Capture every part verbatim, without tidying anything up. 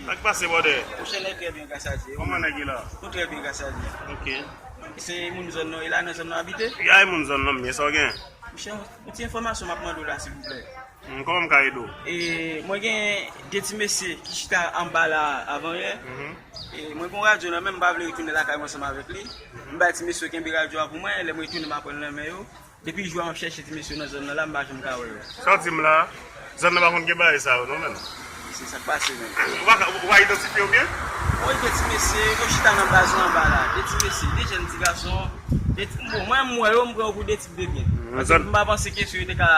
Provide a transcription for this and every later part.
Sa k pase, brother? Monchè, nèg trè byen, gras a Dye. Kòman nèg yo la? Nou trè byen, gras a Dye. Ok. Se moun zòn nan, e la nan zòn nan abite? Ya, e moun zòn nan, men sa w gen? Monchè, yon ti enfòmasyon m ap mande w la, silvouplè. Hmm, kòman m ka ede w? E, mwen gen de ti mesye ki chita anba la avan yè. Mhm. E, mwen gen yon radyo nan men m, m pa vle retounen lakay mwen ansanm avèk li. Mhm. M bay ti mesye yo kenbe radyo a pou mwen, lè mwen retounen m ap pran l nan men yo. Depi jou a m ap chèche ti mesye yo nan zòn nan la, m pa janm ka wè yo. Sa w di m la, zòn nan pa konn gen bagay sa yo non, menn. Se sa k pase, menn. Ou pa ka, ou pa idantifye yo byen? Mwen gen ti mesye, yo chita nan baz lan anba la. De ti mesye, de jèn ti gason. De ti, bon, mwen, m wè yo, m pran yo pou de tip de byen. Mhm. Paske m pa panse ke si yo te ka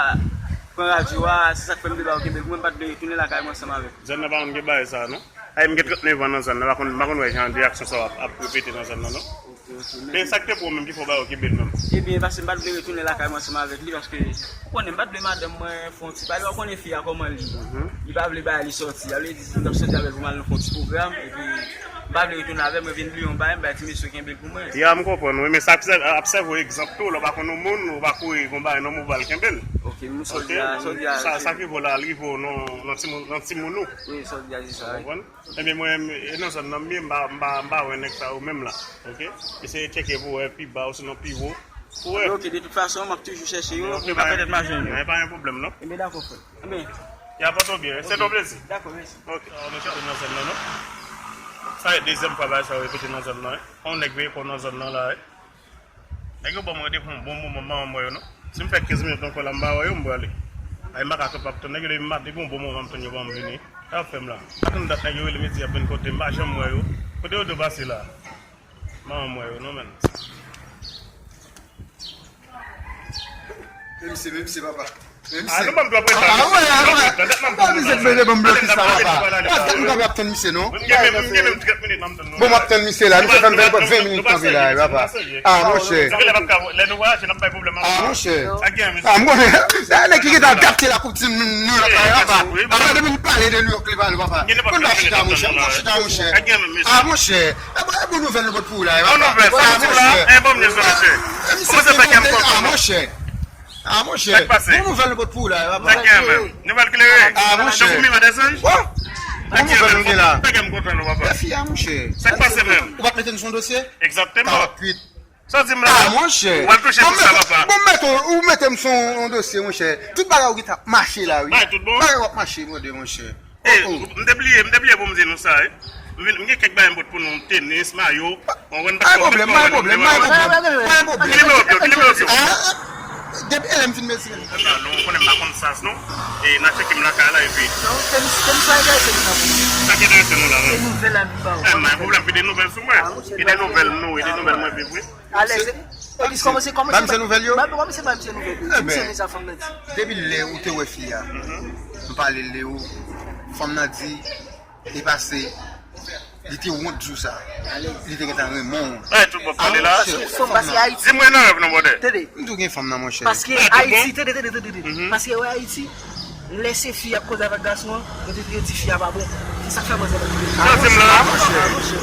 pran radyo a, se sa k fè m te ba yo kenbe l pou mwen, m pa t vle retounen lakay mwen ansanm avèk yo. Zòn nan pa konn gen bagay sa non. Ay, m gen trannnev an nan zòn nan, m pa konn, m pa konn wè jan de aksyon sa yo ap, ap repete nan zòn nan non. Ok, ok, men sa k te pou ou menm ki fè w ba yo kenbe l menm? Ebyen, paske m pa t vle retounen lakay mwen ansanm avèk li, paske ou konnen m pa t vle madanm mwen fè yon ti pale, ou konnen fi a kòman li ye. Mhm. Li pa vle bay li sòti, sa vle di si m t ap sòti avè l pou m al nan fè yon ti pwogram, epi m pa vle retounen avè l, mwen vin bliye yon bagay, m bay ti mesye kenbe l pou mwen. Ya, m konprann, wi, men sa ap sèvi, ap sèvi w egzanp tou, lè w pa konn yon moun, ou pa kouri gon bagay nan men w, ou ba l kenbe l. Ok, men sa w di a, sa w di a, sa, sa k rive w la, l rive w nan, nan timoun, nan timoun ou. Wi, sa w di a, se sa, wi. Ou konprann? Ebyen, mwen, e nan zòn nan m ye, m pa, m pa, m pa wè nèg sa yo menm la. Ok? Eseye tcheke pou wè pi ba, osinon pi wo. Pou wè. Ok, de tout fason, m ap toujou chèche yo, m ka petèt pa jwenn yo. Ok, pa gen pwoblèm, non. Ebyen, dakò, frè. Ebyen. Y a pòte w byen, se yon plezi. Dakò, mèsi. Ok. Ah, nou chita nan zòn nan, non. Sa e dezyèm fwa bagay sa yo repete nan zòn nan, wi. On nèg veye kò nan zòn nan la, wi. Nèg yo ban m randevou yon bon moman, m pa janm wè yo non. Si m fè kenz minit ankò la, m pa wè yo, m prale. Ay, m pa ka kanpe ap tann nèg yo depi maten, depi yon bon moman m tann yo pa janm vini. Sa y ap fè m la? M pa tann dat nèg yo rele m di y ap vin kote m, m pa janm wè yo. Kote yo dwe pase la? M pa janm wè yo non, menn. Men misye, men misye, papa. Men misye. Ah, nou ban m twòp reta, mesye. Ah, wè, ah, wè. Papa, misye, mete ban m bloki sa, papa. Papa, nou pa ap tann misye, non. M gen menm, m gen menm trant minit, m ap tann nou. Bon, m ap tann misye la. Misye fè m fè ven minit kanpe la, papa. Ah, monchè. Lè nou vwayaje, n ap bay pwoblèm. Ah, monchè. Ah, m konnen. Sa nèg ki gentan adapte la Koup di Mond nan, papa. Papa, depi n pale de New York, li pale, papa. Konn pa chita, monchè. Konn pa chita, monchè. Ah, monchè. E bon, e bon nouvèl nou pot pou ou la, e papa. Bon nouvèl, sa nou di w la, e bon nouvèl, mesye. Kòman sa fè kè m kontan? Ah, monchè. Ah, monchè. Sa k pase? Bon nouvèl nou pot pou ou la, e papa. Sa k gen menm? Nouvèl klere. Ah, monchè. Tankou miray dèzanj. Bon nouvèl nou gen la. Sa k gen m kontan non, papa. Sa k pase menm? Ou pa t mete nou sou yon dosye? Egzakteman. Sa w di m la? Ah, monchè. Ou al touche pou sa, papa. Bon, mete, ou mete m sou yon dosye, monchè. Tout bagay ou gentan ap mache la, wi. Bagay tout bon? Bagay w ap mache, brother, monchè. E, m te bliye, m te bliye pou m di nou sa, wi. M vin, m gen kèk bagay m pot pou nou, tenis, mayo. Mwen pa t pwoblèm, pa pwoblèm, pa pwoblèm. Ki nimewo w yo, ki nimewo w yo? Depi lè m fin mezire. Ebyen, nou konnen m pa konn sas, non. E, n a tcheke m lakay la, epi. Non, tenis, tenis pa enterese nou nan. Sa ki enterese nou la, non? Se nouvèl la nou ba w. E, pa gen pwoblèm, ki de nouvèl sou mwen. Ki de nouvèl nou, e de nouvèl mwen viv, wi. Alèz. Epi kòmanse, kòmanse ba misye nouvèl yo? Ba misye, ba misye nouvèl yo. Ebyen, depi depi lè ou te wè fi a, m pale l de ou, fanm nan di, li pase, li te wont di w sa. Li te gentan renmen w. Ay, tout bon pale la. Monchè, fanm nan. Di mwen nan rèv non, brother. Tande. M tou gen fanm nan, monchè. Paske Ayiti, tande, tande, tande, tande. Paske wè Ayiti, lè se fi ap koze avèk gason an, yo te, yo di fi a pa bon. Se sa k fè manzè pa vle. Sa w di m la? Ah, monchè.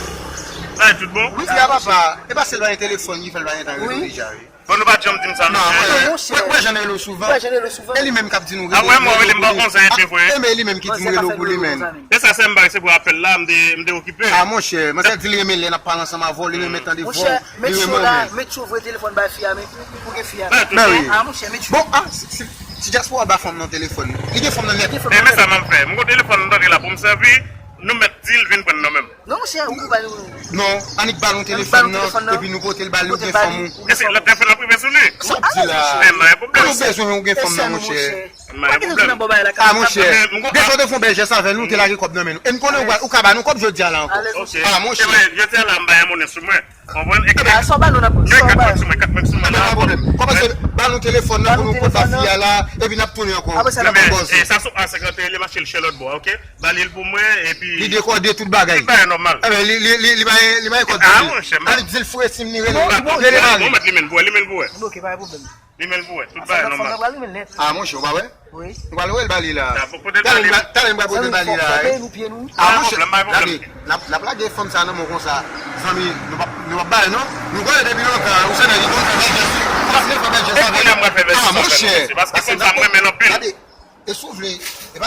Ay, tout bon? Wi, fi a papa, e pa sèl pa gen telefòn ki fè l pa gentan rele w deja, wi. Bon, nou pa t janm di m sa, non, monchè. Wè, wè, jan l rele w souvan. Wè, jan l rele w souvan. E li menm k ap di nou rele. Ah, wè, mwen rele m pa konsa, e te vre. E men li menm ki di m rele w pou li menm. E sa, se m pa resevwa apèl la, m te, m te okipe. Ah, monchè, manzè di li renmen lè n ap pale ansanm avè w, li renmen tande vwa w, li renmen w menm. Met yo voye telefòn bay fi a, men pou gen fi a. Ben wi. Ah, monchè, met yo. Bon, ah, si, si, si dyaspora ba fanm nan telefòn, li gen fanm nan nèt. E men sa m ap fè. M gon telefòn m tande la pou m sèvi, nou mèt di l vin pran nan men m. Non, monchè, ou pou ba nou. Non, annik ba nou telefòn nan, epi nou pote l ba li, ou gen fanm ou. E se lòt telefòn nan prive sou li. Sa w ap di la? Men, men, pwoblèm. Ou bezwen ou gen fanm nan, monchè. Men, pwoblèm. Ah, monchè. Deja w te fè yon bèl jès avè nou, ou te lage kòb nan men nou. E m konnen ou ka ba nou kòb jodi a la ankò. Ah, monchè. Ebyen, jodi a la, m bay yon monnen sou mwen. Konprann? Ebyen, sa w ba nou nan pòch, sa w ba nou. Kat mèt sou mwen, kat mèt sou mwen. Ebyen, pa gen pwoblèm. Kòmanse ba nou telefòn nan pou nou pote ba fi a la, epi n ap tounen ankò. Ebyen, n ap konpoze. E sa sou A senkanteyen, li mache l chè lòt bò, ok? Ba li l pou mwen, epi. Li dekode tout bagay. Tout bagay nòmal. Ebyen, li, li, li, li bay, li bay kòd. Ah, monchè, annik di l frè si m li rele. Rele ba li. Bon, mèt limen l pou wè, limen l pou wè. Ok, pa gen pwoblèm. Limen l pou wè, tout bagay nòmal. Ah, monchè, ou pa wè? Wi. Nou pral wè l ba li la. Talè m pral pote l ba li la. Ah, monchè, gade, n ap, n ap lage fanm sa nan men w konsa. Zanmi, nou p ap, nou p ap ba l non. Nou konnen depi lontan, ou se nèg ki konn fè bèl jès. Ou pa vle fè bèl jès avè l. Ah, monchè. Paske fanm sa m renmen l anpil. Gade. E si w vle, e pa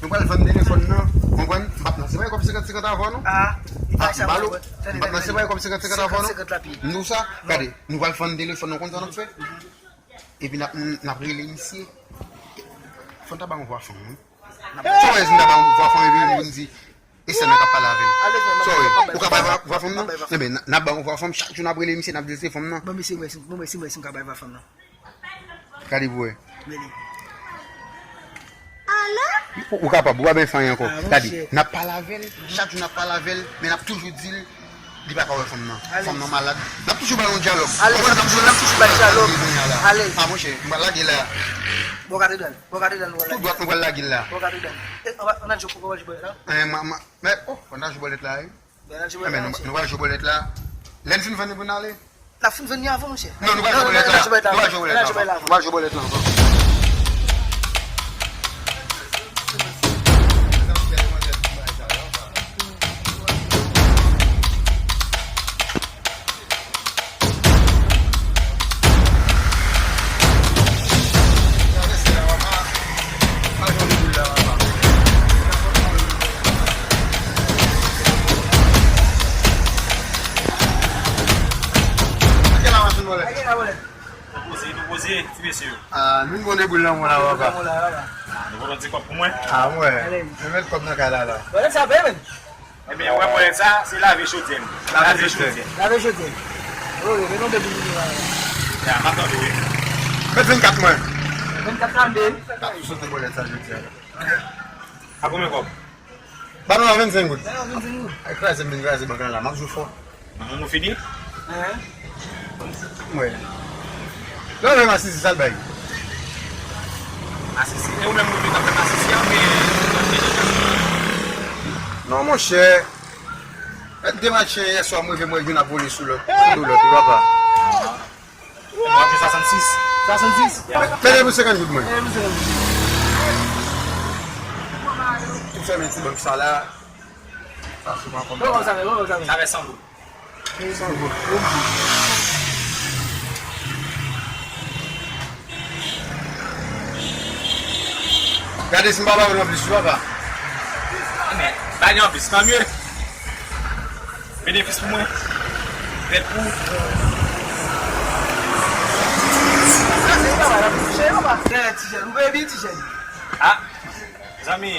nou pral vann telefòn nan. Konprann? M p ap nan se pa kòb senkant senkant avè w non. Ah, li pa sa. M p ap nan se pa kòb senkant senkant avè w non. M di w sa, gade, nou pral vann telefòn nan, konn sa n ap fè? Epi n ap, n ap rele misye. Fò n ta ba yon vwa fanm wi. Sa w wè si n ta ba yon vwa fanm epi nou di e sè nan k ap pale avè l. Sa w wè, ou ka bay vwa, vwa fanm nan? Enben, n ap bay yon vwa fanm, chak jou n ap rele misye, n ap di l se fanm nan. Bon, mesye, mwen, mwen, mwen, mwen, mwen ka bay vwa fanm nan. Gade pou wè. Mele. Ou, ou kapab, ou pa bezwen fè anyen ankò. Gade, n ap pale avè l, chak jou n ap pale avè l, men n ap toujou di l, li pa ka wè fanm nan. Fanm nan malad. N ap toujou ba l yon dyalòg. Konprann? N ap toujou, n ap toujou ba l dyalòg. Ah, monchè, m pral lage la. Bò katedral. Bò katedral, nou pral lage. Tout dwat, nou pral lage la. Bò katedral. E, ann al jwe, ann al jwe bòlèt la. Eh, ma, ma, men, oh, ann al jwe bòlèt la, wi. Ann al jwe bòlèt la, monchè. Nou pral jwe bòlèt la. Lè n fin vann li pou n ale. N ap fin vann li avan, monchè. Non, nou pral jwe bòlèt la. Nou pral jwe bòlèt la ankò. Nou pral jwe bòlèt la ankò. Poze, nou poze, ti mesye yo. Ah, nou vin pran de boul nan men w la, papa. Nou pran ti kòb pou mwen. Ah, mwen. Mwen met kòb nan kay la, la. Bòlèt sa peye, men. Ebyen, wè, bòlèt sa, se lave chodyè m. Lave chodyè. Lave chodyè. Wi, wi, men nou de boul nou la. Ya, m ap tande, wi. Met vennkat mwen. Vennkat trannde. Ah, m sote bòlèt sa jodi a. A konbyen kòb? Ba nou la vennsenk goud. Ba nou vennsenk goud. Ay, kraze m vin kraze bank lan la, m ap jwe fò. Manman nou fini? Mwen. Lè w lè masisi sa l bay. Masisi, e ou menm ou vin ap fè masisi an, men. Non, monchè. Mèt de match yè swa, m rive, m wè youn ap vole sou lòt, sou do lòt, wi, papa. Mwen ap di swasannsis. Swasannsis? Mete pou senkant goud mwen. Mete pou senkant goud. Ou fèmen ti bank sa la. Sa se pa kòb. Bon, sa fè, bon, sa fè. Sa fè san goud. San goud. Gade si m pa ba ou nan plis, wi, papa. Men, ba li an plis, tanmye. Benefis pou mwen. Rèd pou ou. Sa se travay la pou touche yo, pa. Gade ti jèn, ou veye byen ti jèn. Ah, zanmi,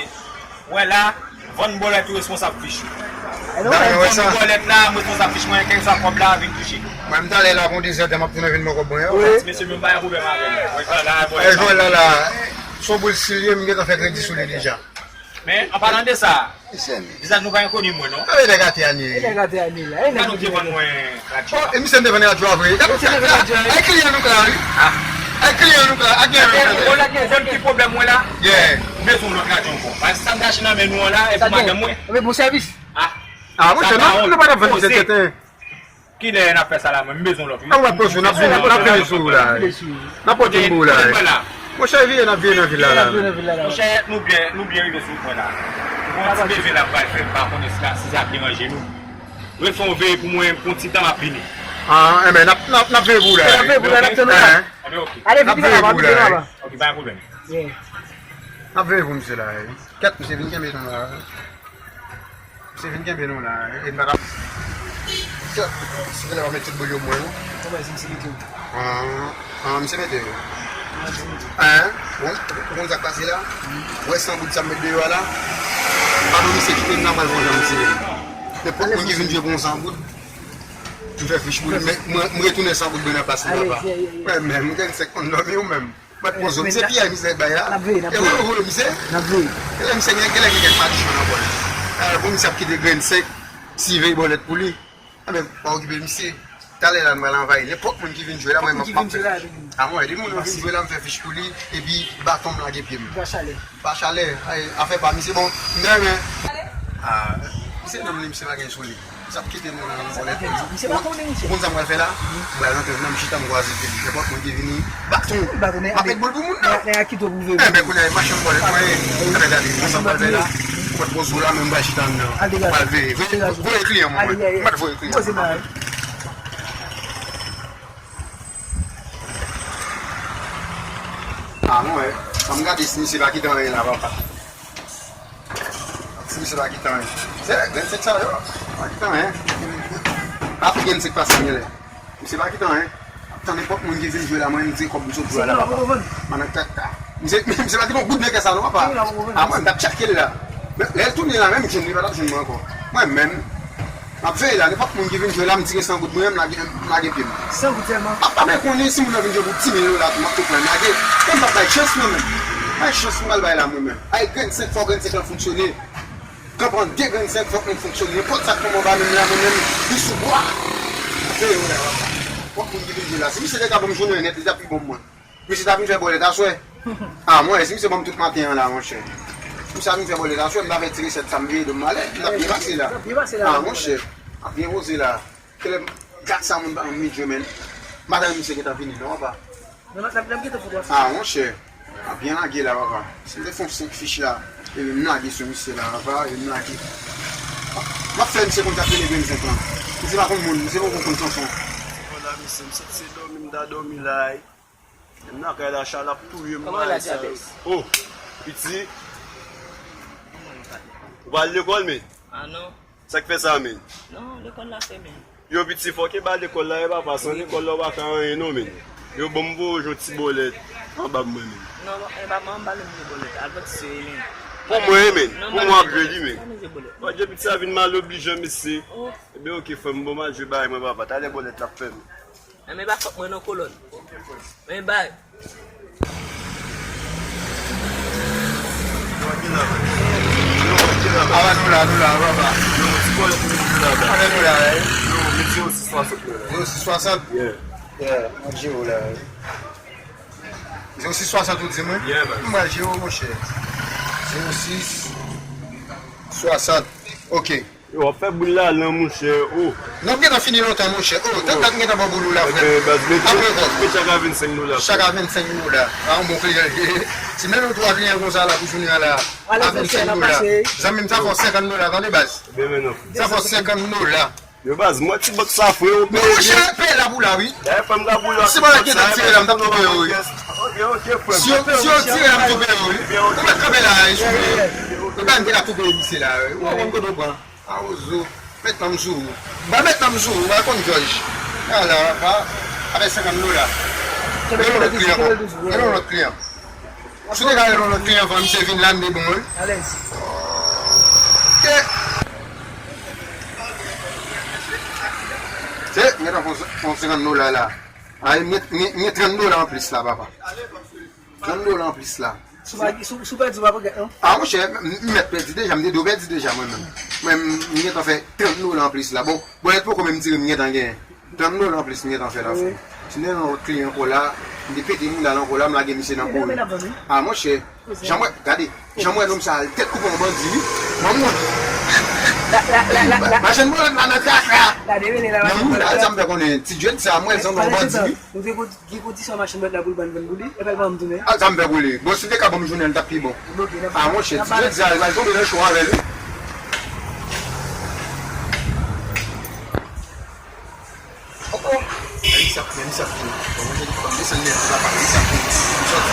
wè la, vann bòlèt ou responsab fich ou. Mwen vann bòlèt la, m responsab fich mwen, kèlkeswa kòb la, vin touche. Mwen, m talè la, kon dezè, m ap tounen vin pran kòb mwen yo. Wi. Mesye, m pa gen pwoblèm avè nou. Mwen fè la, mwen. E jwè la, la, se yon boul si l ye, m gentan fè kredi sou li deja. Men, an palan de sa, vizaj nou pa enkoni mwen, non. Gade nèg atè a ni. E nèg atè a ni la. E nèg nou te vann mwen radyo. Oh, e misye m te vann radyo a vre. Misye te vann radyo a. Ay, kliyan nou ka, wi. Ah. Ay, kliyan nou ka. Ak gen yon. Ou konn ki pwoblèm mwen la? Yeah. M bezwen yon lòt radyo ankò. Paske sa m te achte nan men nou an la, e pou madanm mwen. Sa gen. Bon sèvis. Ah. Ah, monchè, non, nou pa t ap vann misye tenten. Kilè n ap fè sa la, mwen? M bezwen lòt, wi. An w ap poze, n ap vini, n ap vini sou ou la. N ap pote m pou ou la. Kote mwen la? Monchè, vire n ap vire nan vil la la. Monchè, nou byen, nou byen rive sou pwen la. Gon ti bezwen n ap pral fè, m pa konnen si sa, si sa ap deranje nou. Ret fè yon veye pou mwen, pou yon ti tan m ap vini. Ah, enben, n ap, n ap, n ap veye pou ou la. N ap veye pou ou la, n ap tann ou la. Enben, ok. Ale, vini la, vini la. Ok, pa gen pwoblèm. N ap veye pou misye la. Kèt, misye vin kenbe nou la. Misye vin kenbe nou la, e n pa ka. Kèt, si genlè pa met tout boul yo mwen, non? Kòman si misye mete yo? Ah, ah, misye mete yo. Hein? Bon, ou konn sa k pase la? Ou wè san goud sa m met deyò a la? Padon, misye kite m nan, pral pran jan misye. Nenpòt moun ki vin jwe pou yon san goud, m fè fich pou li, men mwen, m retounen san goud mwen nan plas li, papa. Mwen menm, m gen senk moun dòmi ou menm. Mwen poze w, misye piyay misye bay la. N ap veye, n ap veye. E ou, ou, misye? N ap veye. Genlè misye gen, genlè gen kèk madichon nan bòl. Eh, bon, misye ap kite grenn senk, siveye bòlèt pou li. Enben, pa okipe misye. Talè la, nou pral anvayi. Nenpòt moun ki vin jwe la, mwen, m ap, m ap fè fich. Ah, mwen, depi moun nan vin jwe la, m fè fich pou li, epi baton m lage pye m. Pa chalè. Pa chalè. Ay, afè pa misye, bon, m renmen. Ah, misye, nonm li, misye pa gen sou li. Sa ap kite nou nan yon bòlèt. Misye pa konnen, misye. Ou konn sa m pral fè la? M pral rantre nan m chita, m kwaze pye li. Nenpòt moun ki vini, baton. M ap met boul pou moun nan. Nèg a kite w pou veye. Enben, kounye a, machann bòlèt mwen ye. Enben, gade, konn sa m pral fè la? Ou mèt poze w la, men m pral chita anndan. M pral veye. Veye, voye kliyan mwen. M mèt voye kliyan. Ah, mwen, ban m gade si misye pa kite anyen la, papa. Si misye pa kite anyen. Se grenn sèk sa yo, pa kite anyen. Ap grenn sèk pase genlè. Misye pa kite anyen. Ap tann nenpòt moun ki vin jwe la, mwen, m di kòb m sot jwe la, papa. Mannak kaka. Misye, misye pa kite yon goud nan kès la, non, papa. Ah, mwen, m t ap tcheke l la. Lè l tounen la, menm jwenn li, pa t ap jwenn mwen ankò. Mwen menm, m ap veye la, nenpòt moun ki vin jwe la, m tire san goud mwen, m lage, m lage pye m. San goud sèlman? M ap pa byen konnen si moun nan vin jwe pou dis mil dola tou, m ap tou pran lage. Men m p ap bay chans mwen menm. Bay chans m pral bay la mwen menm. Ay grenn senk, fò grenn senk lan fonksyone. Kan pran de grenn senk, fòk mwen fonksyone. Nenpòt sa k tonbe anba men m la, mwen menm, li sou bwa. Veye w la, papa. Fòk moun ki vin jwe la. Si misye te ka ban m jounen nèt, li t ap pi bon mwen. Misye ta vin fè bòlèt aswè. Ah, mwen, si misye ban m tout maten an la, monchè. Misye ta vin fè bòlèt aswè, m ta fè ti resèt sa m veye do m ale, m t ap byen pase la. Ah, monchè, ap byen poze la. Kèlè gad sa moun pa vin jwe, men. Madanm misye gentan vini, non, papa. Ah, monchè, ap byen lage la, papa. Si m te fè yon senk fich la, epi m lage sou misye la, papa, epi m lage. M ap fè misye konn sa k rele grenn senk lan. Misye pa konn moun, misye poko konn chanson. Vwala, mesye, m sot se dòmi, m ta dòmi la. M nan kay la, chalè ap touye m. Kòman la, Jabès? Oh, piti. Ou pa al lekòl, men? Ah, non. Sa k fè sa, men? Non, lekòl la fèmen. Yo, piti, fòk e ba lekòl la, e papa, san lekòl la, ou pa ka anyen, non, men. Yo, ban m voye yon ti bòlèt anba m mwen, men. Non, e papa, m ba l yon bòlèt. Advantise, men. Pou mwen, men. Pou mwen, ap jwe li, men. Bòdye, piti, sa vin mal oblijan, mesye. Oh. Ebyen, oke, frè m, bon, m al jwe bagay mwen, papa. Talè bòlèt la ap fèmen. Enben pa fòt mwen non kolòn. Men bay. Ala nou la, nou la, papa. Ala nou la, eh. Zewo sis swasant. Yeah. Yeah, mwen Jero la, eh. Zewo sis swasant ou di mwen? Yeah, man. Mwen Jero, monchè. Zewo sis swasant. Oke. Yo, w ap fè boul la lan, monchè, o. N ap gentan fini lontan, monchè. O, tèt la m gentan ba w boul ou la, frè. Enben, baz, mete, mete chak a vennsenk dola, frè. Chak a vennsenk dola. A, yon bon kliyan l ye. Si m mennen w twa kliyan konsa la pou jounen an la, a vennsenk dola. Zanmi m, sa fè w senkant dola, tande, baz. Ebyen, men non. Sa fè w senkant dola. Yo, baz, m wè ti bòt sa, frè, ou peye. Men monchè, peye la pou la, wi. Dayè, frè m ka boule ak ti bòt sa, si m pa t gentan tire la, m t ap tou peye w, wi. Ok, ok, frè m. Si yo, si yo tire la, m tou peye w, wi. Ou mèt kanpe la, wi. Ou pa m te ka tou peye misye la, wi. Ou pa konn kote w pran. A, ozo. Met nan m sou ou. Ba met nan m sou ou, ba konn jòj. Ala, ba, avèk senkant dola. Gen yon lòt kliyan ankò. Gen yon lòt kliyan. Si w te ka rele yon lòt kliyan anvan misye vin la, m te bon, wi. Alèz. Se, m gentan fè yon senkant dola la. Ay, m gen, m gen, m gen trant dola anplis la, papa. Trant dola anplis la. Si w pa, si w, si w pèdi, w pa regrèt, non? A, monchè, m, m mèt pèdi deja, m te dwe pèdi deja, mwen menm. Mwen, m, m gentan fè trant dola anplis la. Bon, bòlèt poko menm tire, m gentan genyen. Trant dola anplis m gentan fè la, frè. Si m te nan lòt kliyan ankò la, m te pete mouda l ankò la, m lage misye nan kouri. A, monchè, jan m wè, gade, jan m wè nonm sa a, l tèt koupe yon bandi, wi. Manman mwen. Machann bwèt la nan kaka. Nan mouda, sa m fè konnen ti djwèt sa, mwen, se yon bandi. Nou te gen kondisyon machann bwèt la pou l ban vann pou li, epi l ban m tounen. Ah, sa m fè pou li. Bon, si te ka ban m jounen, l t ap pi bon. Ah, monchè, ti djwèt sa, l al tonbe nan cho avè l wi. Oh, oh. Li sa, li sa fini. Bon, mwen, desann nèt la, li sa fini. Li sòti.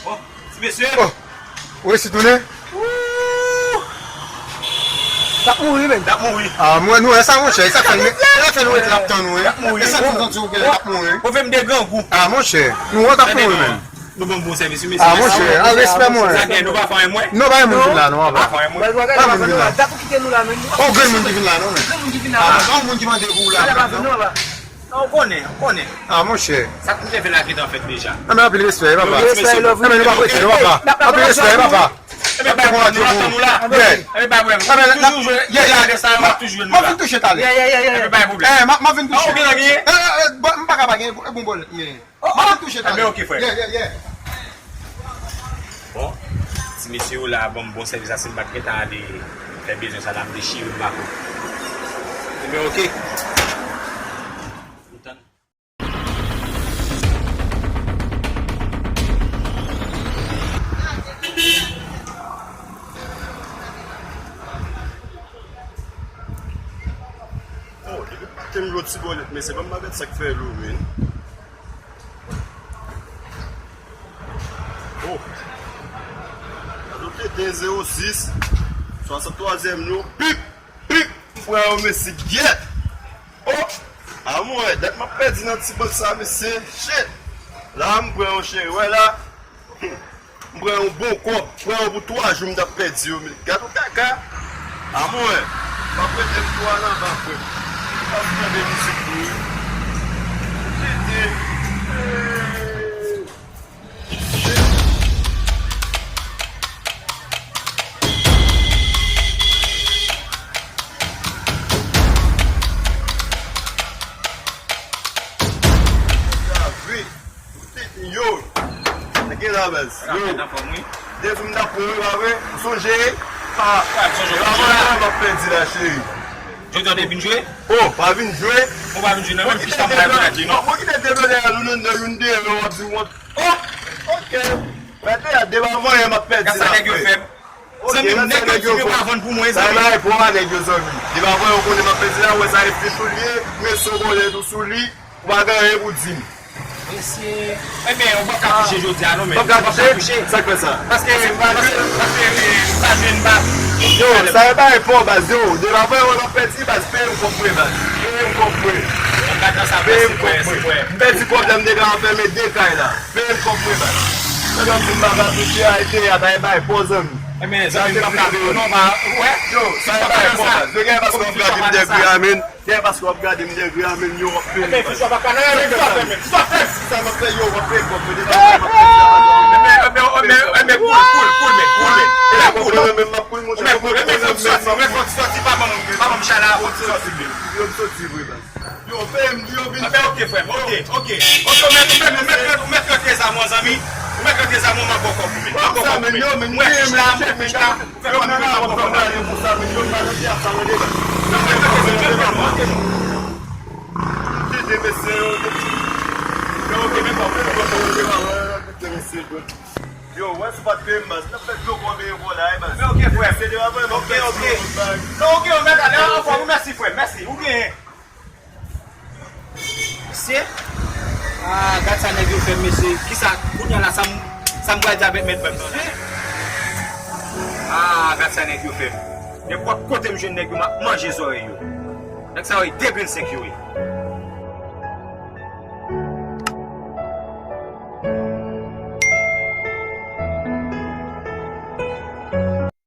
Oh, ti mesye. Oh. Ou resi tounen? Ooh. T ap mouri, menm. T ap mouri. Ah, mwen, nou wè sa, monchè. E sa k fè nou, e sa k fè nou ret la ap tann ou, wi. T ap mouri. E sa k fè nou santi w genlè t ap mouri. Ou fè m de grangou. Ah, monchè. Nou wè w t ap mouri, menm. Nou ban m bon sèvis, wi, mesye. Ah, monchè, a respè, mwen. Sa gen, nou pa fè anyen, mwen. Non, pa gen moun ki vin la, non, apa. Pa fè anyen, mwen. Pa moun vin la. Dat ou kite nou la, menm. Oh, gen moun ki vin la, non, menm. Gen moun ki vin la. Ah, pa moun ki mande pou ou la, non. Ou konnen, ou konnen. Ah, monchè. Sa k te fè la gentan fèt deja. Anben, anpil respè, papa. Respè, love. Anben, nou pa prese, non, papa. Anpil respè, papa. Ebyen, pa pwoblèm, nou ap tann ou la. Ebyen, pa pwoblèm. Toujou jwe, yeah, yeah, de sa, w ap toujou jwe nou la. M ap vin touche talè. Ebyen, pa pwoblèm. Eh, m ap vin touche. Ah, ou gen anyen? Eh, eh, eh, bon, m pa ka pa gen, e bon bòl, men. M ap vin touche talè. Ebyen, ok, frè. Yeah, yeah, yeah. Bon, ti mesye yo la ban m bon sèvis la, si m pa t gentan ale fè bezwen sa la, m dechire m bako. Ebyen, ok. M tann. Oh, depi maten m jwe ti bòlèt, mesye, ban m pa gad sa k fè lou, men. Oh. Gade tete zewo sis, swasanntrwazyèm nou. Pip! Pip! M pran yon mesye gyèt. Oh! A mwen, dat m ap pèdi nan ti bank sa, mesye. Shit! La, m pran yon cheri. Wè la. M pran yon bon kòb. Pran yon pou twa jou m t ap pèdi yo, men. Gad yon kaka. A mwen, m ap rete m tou a nan bak, frè. M ap tande mizik tou, wi. Tete. Hey! Yo, teke la, baz. Yo. Dezou m t ap pran, wi, pa vre? Ou sonje? Ah, e pa mwen m ap pèdi la, cheri. Jodi a w te vin jwe? Oh, pa vin jwe. Ou pa vin jwe nan menm ficha m pa vin jwe, non. Mwen kite de dòlè a, nou nan youn deyò, w ap di w wont. Oh, ok. Mwen te a de pa mwen m ap pèdi la, frè. Zanmi m, nèg yo di yo pa vann pou mwen, zanmi. Sa e pa repò a nèg yo, zanmi. De pa mwen, ou konnen m ap pèdi la, ou wè sa e fich ou li ye, men si w konnen tou sou li, ou pa gen anyen pou di m. Mesye, ebyen, ou p ap ka touche jodi a non, men. P ap ka touche? Sa k fè sa? Paske, paske, paske, eh, m pa jwenn, m pa. Yo, sa e pa repò, baz, yo. De pa mwen, ou wè m ap pèdi, baz, peye m kòb mwen, baz. Peye m kòb mwen. Peye m kòb mwen. M pèdi kòb la, m te ka fèmen de kay la. Peye m kòb mwen, baz. Nèg ap di m pa ka touche, a, ete, a, bay, bay, pòz, zanmi. Ebyen, zanmi, m p ap ka, non, pa, wè. Yo, sa e pa repò, baz. Yo, gen paske w ap gade m dègre a, men. Gen paske w ap gade m dègre a, men, yo, w ap peye m, baz. Ebyen, fichwa pa ka nan, men, fichwa fèmen, fichwa fèmen. Sa m ap fè, yo, w ap peye kòb mwen, de pa mwen, m ap pèdi la, baz. Ebyen, ebyen, ebyen, ebyen, cool, cool, cool, men, cool, men. Ebyen, cool. Ou mèt cool, ebyen, fò ti sòti, ou mèt fò ti sòti, pa ban m, pa ban m chala, fò ti sòti, men. Yo, m sòti vre, baz. Yo, peye m, yo vin. Enben, ok, frè m, ok, ok. Ok, ou mèt, ou mèt, ou mèt, ou mèt rantre zam ou, zanmi. Ou mèt rantre zam ou, m ap ba w kòb ou, men. M ap ba w kòb ou, men. M wè fich la, m wè fich la. Fè kòb ou, men, m ap ba w kòb ou, men. Yo, mèt rantre zam ou, ok. Tete, mesye, yo, yo, ok, men kòb ou, men kòb ou, men kòb ou, men kòb ou, mesye, yo. Yo, wè, si w pa t peye m, baz, n ap fè dlo kòbe yo vòlay, baz. Men ok, frè. Se de pa mwen, m ap fè ti bagay. Non, ok, ou mèt ale, anfòm, ou mèsi, frè, mèsi. Ou genyen. Mesye. Ah, gad sa nèg yo fè m, mesye. Kisa, kounye a la, sa m, sa m pral di avèk mèt bank nan la? Ah, gad sa nèg yo fè m. Nenpòt kote m jwenn nèg yo, m ap manje zòrèy yo. Nèg sa yo, e de grenn senk yo ye.